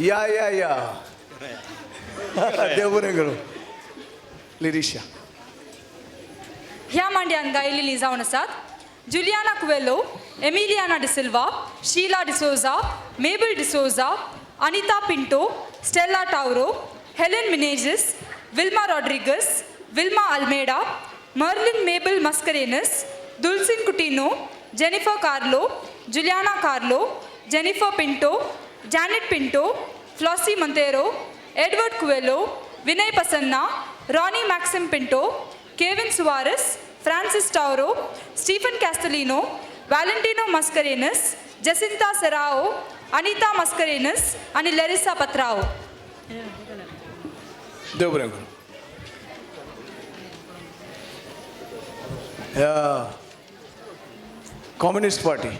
या या या. देव बरें करूं. लिरिशा. ह्या मांड्यान गायलेली जावन आसात Juliana Coelho, Emiliana D'Silva, Sheila D'Souza, Mabel D'Souza, Anita Pinto, Stella Tauro, Helen Menezes, Wilma Rodrigues, Wilma Almeida, Merlin Mabel Mascarenhas, Dulcin Coutinho, Jennifer Carlo, Juliana Carlo, Jennifer Pinto, Janet Pinto, Flossie Monteiro, Edward Coelho, Vinay Pasanna, Ronnie Maxim Pinto, Kevin Soares, Francis Tauro, Stephen Castellino, Valentino Mascarenhas, Jacinta Serrao, Anita Mascarenhas आनी Larissa पत्राओ. देव बरें करूं. या communist party.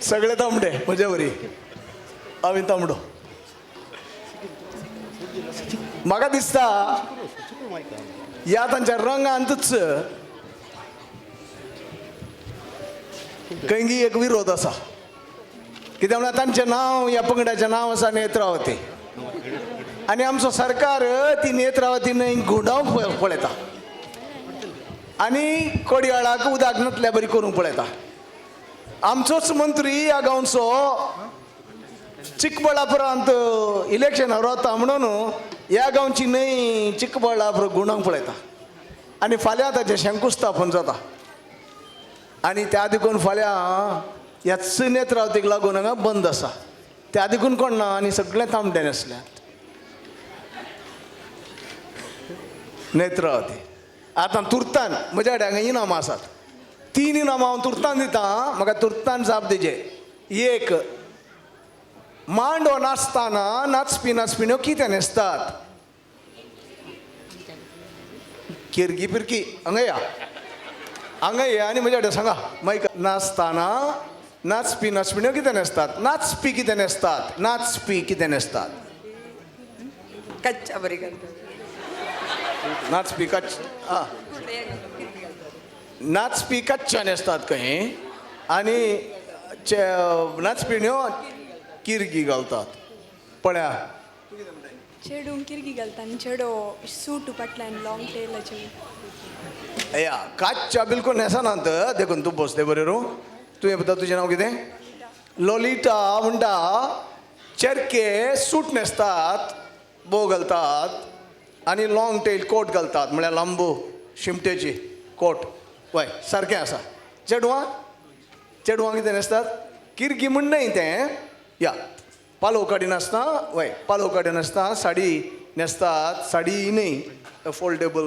सगळे तांबडे म्हज्या वरी. हांवें तांबडो. म्हाका दिसता ह्या तांच्या रंगांतच खंयगी एक विरोध आसा. कित्याक म्हळ्यार तांचें नांव, ह्या पंगडाचें नांव आसा नेत्रावती, आनी आमचो सरकार ती नेत्रावती न्हंय घुंवडावंक पळयता आनी कोडयाळाक उदक नातल्या बरी करूंक पळयता. आमचोच मंत्री ह्या गांवचो चिकबळापुरांत इलेक्शनार वता म्हणून ह्या गांवची न्हंय चिकबळापूर घुंवडावंक पळयता आनी फाल्यां ताचें शंकुस्थापन जाता आनी त्या देखून फाल्यां ह्याच नेत्रावतीक लागून हांगा बंद आसा. त्या देखून कोण ना आनी सगळें तांबडे न्हेसल्यात नेत्रावती. आतां तुर्तान म्हज्या कडेन हांगा इनामां आसात. 3 इनामां हांव तुर्तान दिता. म्हाका तुर्तान जाप दिजे. एक, मांडो नाचतना नाचपी नाचपिण्यो कितें न्हेसतात? किरकी पिरकी. हांगा या, हांगा या आनी म्हज्या कडेन सांगा. मागीर नाचतना नाचपी नाचपिण्यो कितें न्हेसतात? नाचपी कितें न्हेसतात? नाचपी कितें न्हेसतात? कच्चा बरी घालतात. नाचपी कच्च. आं, नाचपी कच्चा न्हेसतात खंय आनी नाचपिण्यो किरकी घालतात. पळया. चेडूं किरकी घालता आनी चेडो सूट फाटल्यान लाँग टेलाचे. या काच्चा बिलकूल न्हेसनात देखून तूं बसले बरें रू. तुवें पळयता तुजें नांव कितें? लोलिटा म्हणटा चेरके सूट न्हेसतात, बो घालतात आनी लाँग टेल कोट घालतात, म्हळ्यार लांबो शिमटेची कोट. वय सारकें आसा. चेडवां, चेडवां कितें न्हेसतात? किरकी म्हण न्हय तें. या पालोव काडिनासतना, वय पालोव काडिनासतना साडी न्हेसतात. साडी न्हय, फोल्डेबल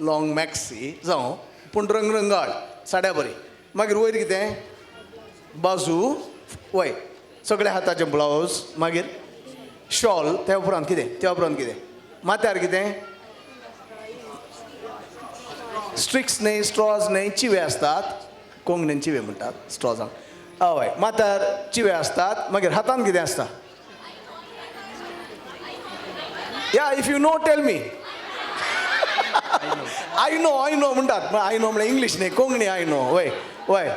लाँग मॅक्सी जावं, पूण रंगरंगाळ साड्या बरी. मागीर वयर कितें? बाजू. वय सगळ्या हाताचें ब्लावज, मागीर शॉल. त्या उपरांत कितें? त्या उपरांत कितें? माथ्यार कितें? स्ट्रिक्स न्हय, स्ट्रॉज न्हय, चिवे आसतात. कोंकणीन चिवे म्हणटात स्ट्रॉजांक. हय, माथ्यार चिवे आसतात. मागीर हातान कितें आसता? Yeah, if you know tell me. I know, I know म्हणटात. I know म्हळ्यार इंग्लीश न्हय, कोंकणी I know. वय वय,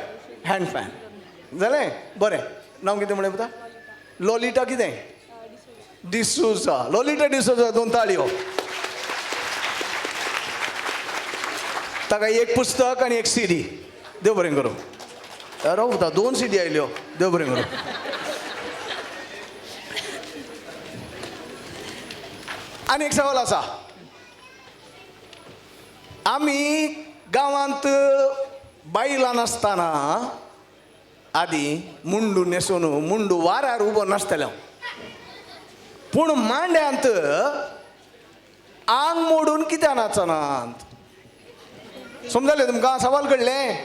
हँड फॅन जालें. बरें, नांव कितें म्हणलें पुता? लोलिटा कितें? डिसोजा. लोलिटा डिसोजा, 2 ताळयो. ताका एक पुस्तक आनी एक सीडी. देव बरें करूं. राव पुता, 2 सीडी आयल्यो. देव बरें करूं. आनी एक सवाल आसा. आमी गांवांत बायलां नासतना आदी मुंडू न्हेसून मुंडू वाऱ्यार उबो नासतले, पूण मांड्यांत आंग मोडून कित्याक नाचनात? समजलें तुमकां सवाल कळ्ळें?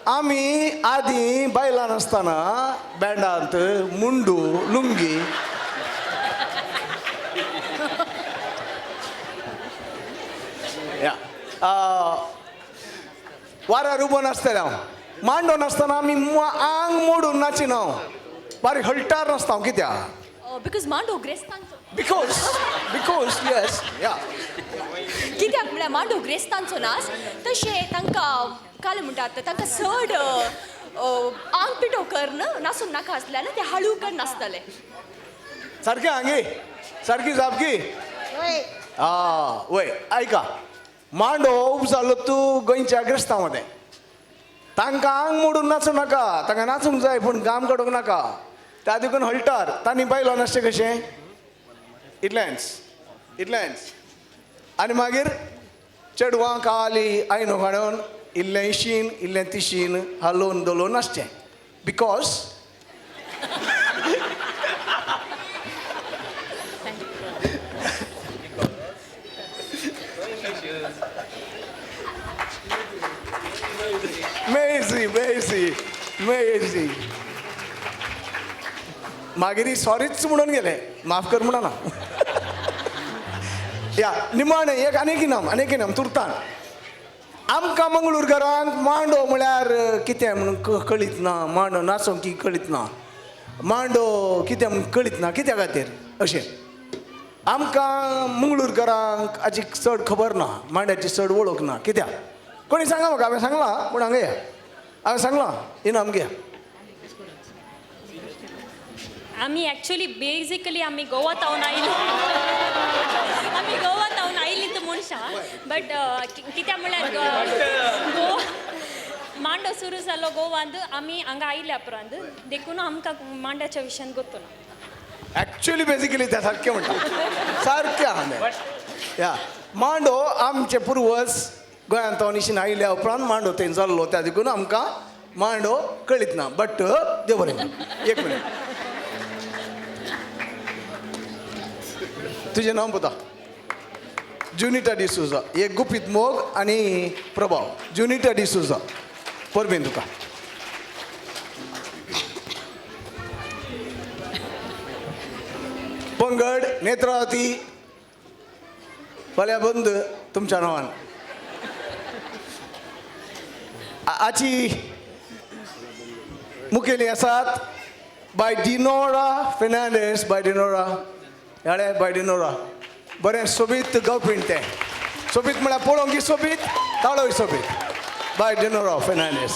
आमी आदीं बायलां नासतना बँडांत मुंडू लुंगी या वाऱ्यार उबो नासतलें हांव. मांडो नासतना आमी आंग मोडून नाचिना हांव, बारीक हळटार नासता हांव. कित्याक? Because Mando ग्रेस्तांचो. Because because yes या. कित्याक म्हळ्यार मांडो ग्रेस्तांचो नाच, तशें तांकां काल म्हणटात तांकां चड आंग पिठो करन नासूंक नाका आसल्यार ते हळू कर नासतले. सारकें हांगे सारकी सापकी आ वय. आयका, मांडो उब जालो तूं गोंयच्या ग्रेस्तां मदें, तांकां आंग मोडून नाचूं नाका, तांकां नाचूंक जाय पूण घाम काडूंक नाका. त्या देखून हळटार तांणी बायलो नाचचें कशें इतलेंच इतलेंच. आनी मागीर चेडवां काली आयनो हाडून इल्लें शीन इल्लें तिशीन हालोवन धोलोवन नाचचें. Because Mazy Mazy Mazy मागीर सॉरीच म्हणून गेले, माफ कर म्हणना. या निमाणें एक आनीक इनाम, आनीक इनाम तुर्तान आमकां मंगळूरकारांक मांडो म्हळ्यार कितें म्हणून कळीत ना, मांडो नाचोंक की कळीत ना, मांडो कितें म्हणून कळीत ना, कित्या खातीर अशें आमकां मंगळूरकारांक हाची चड खबर ना, मांड्याची चड वळख ना, कित्याक? कोणी सांगा म्हाका. हांवें सांगलां पूण हांगा या, हांवें सांगलां इनाम घे. आमी एक्चुली बेजिकली आमी गोवा तावन आयली, आमी गोवा तावन आयली तर मनशां, बट कित्याक म्हणल्यार गोवा मांडो सुरू जालो गोवांत, आमी हांगा आयल्या उपरांत देखून आमकां मांड्याच्या विशयान गोत्तो ना. ॲक्च्युली बेसिकली त्या सारकें म्हणटा, सारकें आहा. या मांडो आमचे पुर्वज गोंयांत निशीन आयल्या उपरांत मांडो थंय जाल्लो, त्या देखून आमकां मांडो कळीत ना. बट देव बरें. एक मिनीट, तुजें नांव पुता? जुनिटा डिसोजा. एक गुपीत मोग आनी प्रभाव. जुनिटा डिसोजा, परबीन तुका. पंगड नेत्रावती फाल्यां बंद तुमच्या नांवान. आची मुखेली आसात बाय डिनोरा फेर्नांडीस. बाय डिनोरा हाडे, बाय डिनोरा बरें सोबीत गावपीण तें, सोबीत म्हळ्यार पळोवंक सोबीत, ताळोय सोबीत. बाय डिनोरा फेर्नांडीस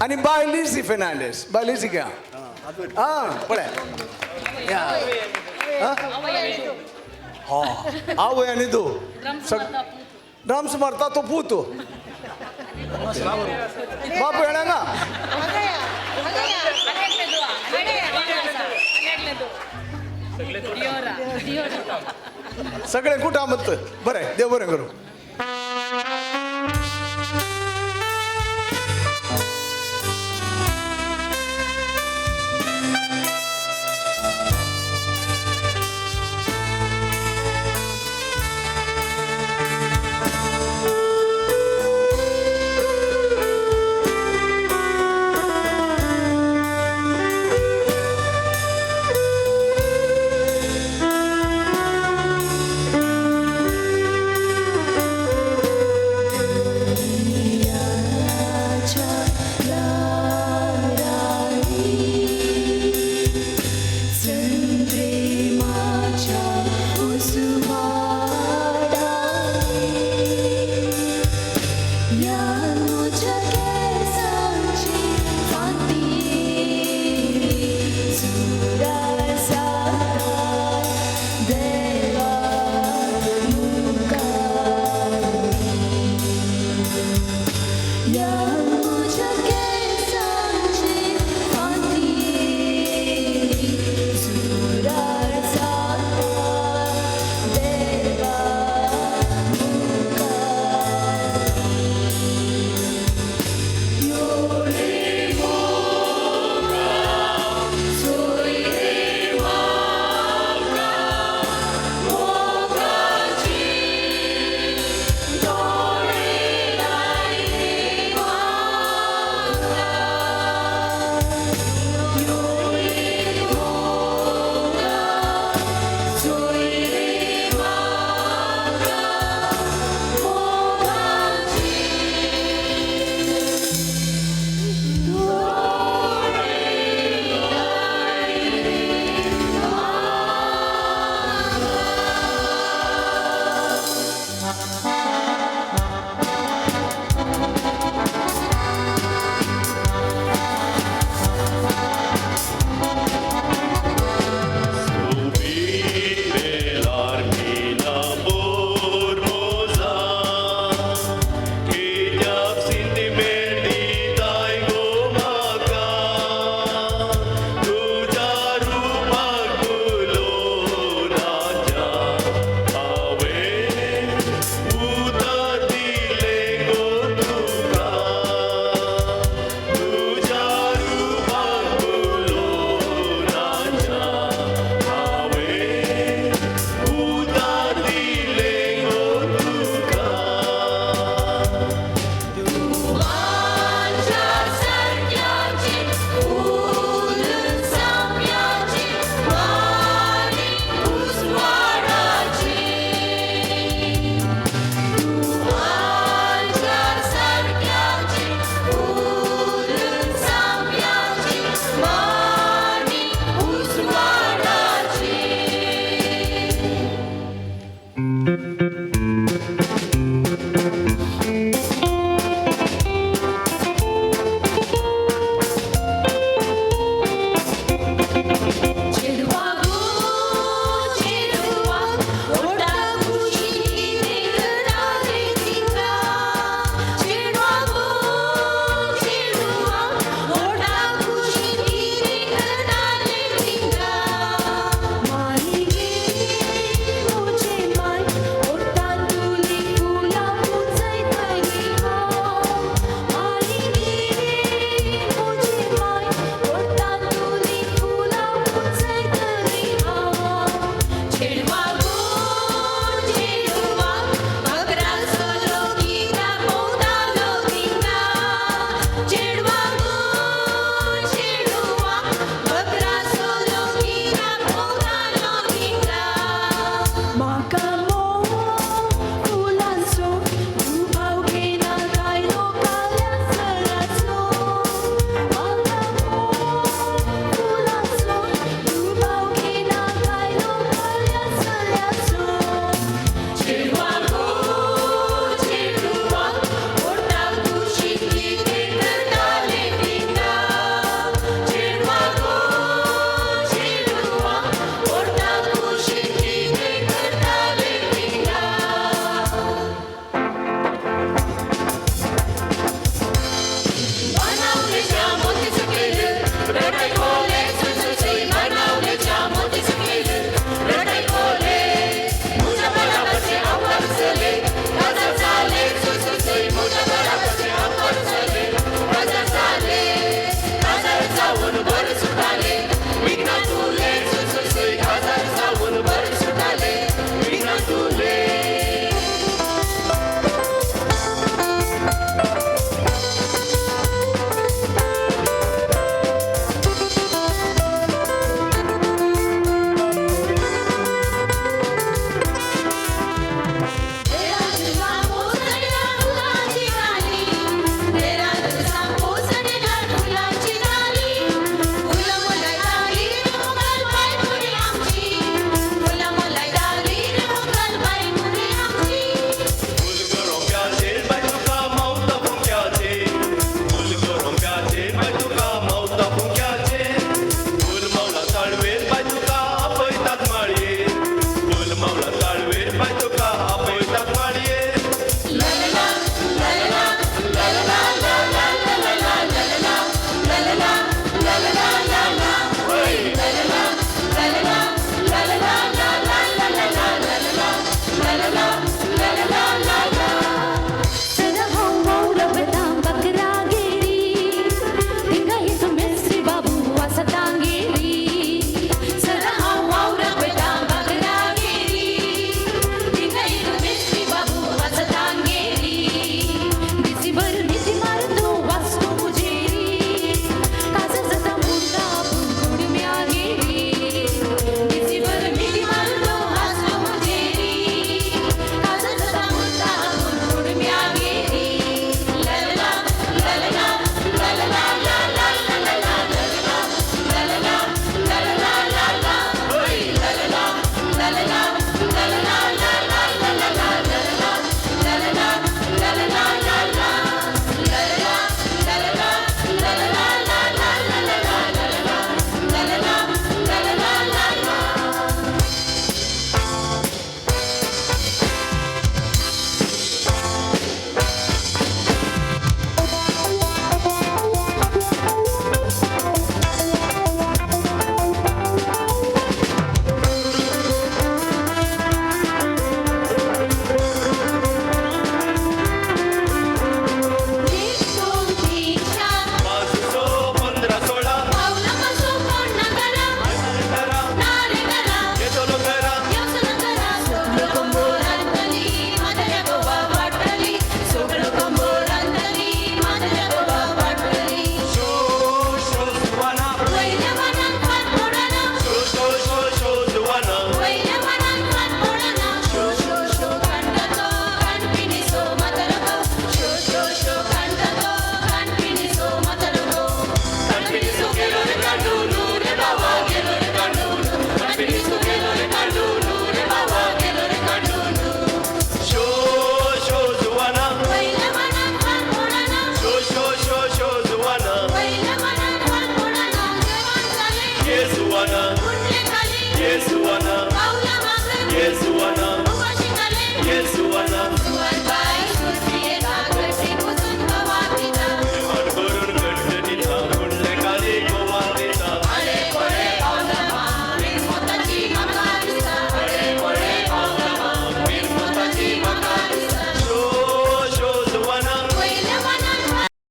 आनी बाय लिझी फेर्नांडीस. बाय लिझी घ्या. आं पळय आवय आनी दो ड्रम्स मारता तो पूत बापूय हांगा. सगळे कुठं मत बरें, देव बरें करूं.